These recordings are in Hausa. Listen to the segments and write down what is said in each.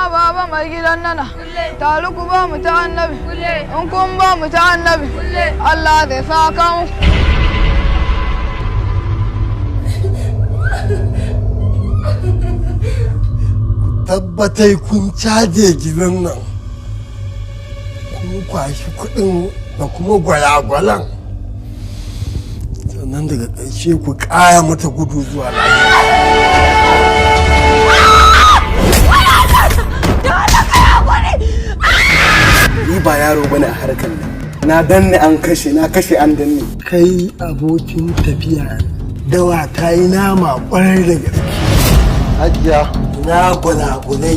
Ina baba mai gidan nana. Taru ku ba mu ta Annabi. In kun ba mu ta Annabi, Allah zai saka mu. Tabbatai kun caje gidan nan, kun kwashi kuɗin da kuma gwalagwalan, sannan daga ƙarshe ku ƙara mata gudu zuwa lafiya. Ni ba yaro bane a harkar nan. Na danne an kashe, na kashe an danne. Kai abokin tafiya ne, dawa ta yi nama ƙwarai da gaske. Hajiya, na gwalagwalai?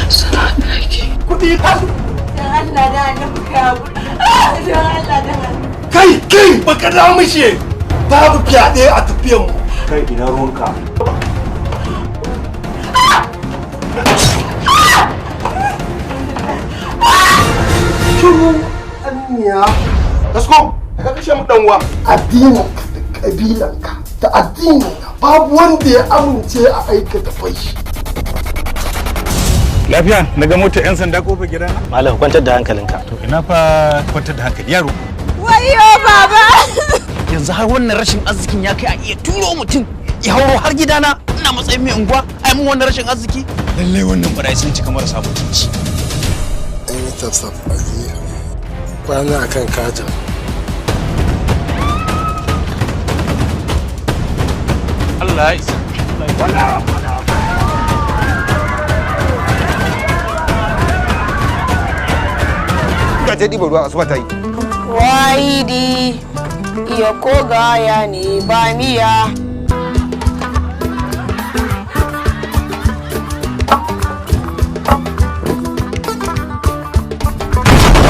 Suna ɗaki. Kuɗi kan. Dan Allah da Annabi ka haƙuri. Dan Allah da Annabi. Kai, kai, baka da mushe, babu fyaɗe a tafiyan mu. Kai, ina ruwanka? Shiru anniya. Kasko, ka kashe mu dan uwa. Addininka da kabilanka da addininka, babu wanda ya amince a aikata fashi. Lafiya na ga motar 'yan sanda kofar gidana? Malam, kwantar da hankalinka. To ina fa kwantar da hankali, yaro? Wayyo baba. Yanzu har wannan rashin arzikin ya kai a iya turo mutum ya hauro har gidana, ina matsayin mai unguwa, ai mun wannan rashin arziki. Lallai wannan barayi sun cika marasa mutunci. An yi tafsaf a jiya kwana akan kaja. Allah ya isa. Ka je ɗiba ruwa, asuba ta yi. Wahidi iya ko gaya ne ba miya.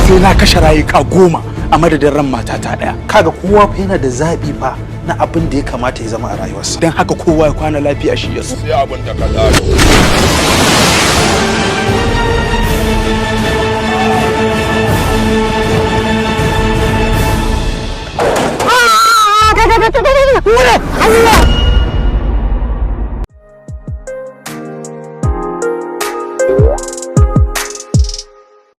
Sai na kashe rayuka 10 a madadin ran matata ɗaya. Kaga, kowa fa yana da zaɓi fa na abin da ya kamata ya zama a rayuwarsa. Don haka kowa ya kwana lafiya, shi yaso. Sai abin da ka tsara.